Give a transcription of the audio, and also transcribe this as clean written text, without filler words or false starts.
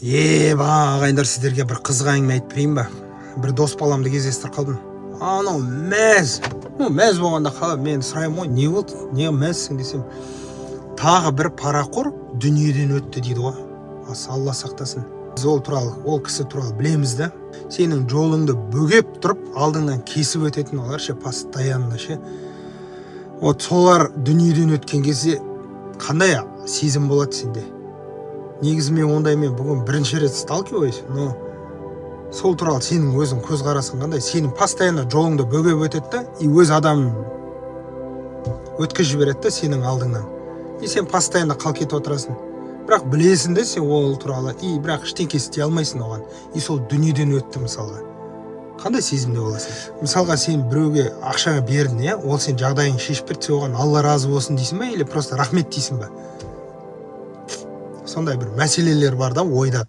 Еба, ағайындар, сіздерге бір қызық әңгіме айтып берейін ба? Бір дос баламды кездестіріп қалдым. Анау мәз, ну, мәз болғанда қалай, мен сұраймын ғой: «Не болды, не мәзсің?» – десем, «Тағы бір парақор дүниеден өтті», – дейді ғой. Алла сақтасын. Біз ол туралы, ол кісі туралы білеміз да. Сенің жолыңды бөгеп тұрып, алдыңнан кесіп өтетін олар ше, постоянно ше. Вот солар дүниеден өткен кезде қандай сезім болады сенде? Негізі мен ондаймен бүгін бірінші рет сталкиваюсь, но сол туралы сенің өзің көзқарасың қандай? Сенің постоянно жолыңды бөгеп өтеді да, и өз адамын өткізіп жібереді да сенің алдыңнан, и сен постоянно қалт кетіп отырасың. Бірақ білесің да сен ол туралы, и бірақ ештеңке істей алмайсың оған. И сол дүниеден өтті, мысалға, қандай сезімде боласың? Мысалға, сен біреуге ақша бердің, иә, ол сен жағдайыңды шешіп берді. Сен оған «Алла разы болсын» дейсің ба или просто «Рахмет» дейсің ба? Сондай бір мәселелер бар да ойда.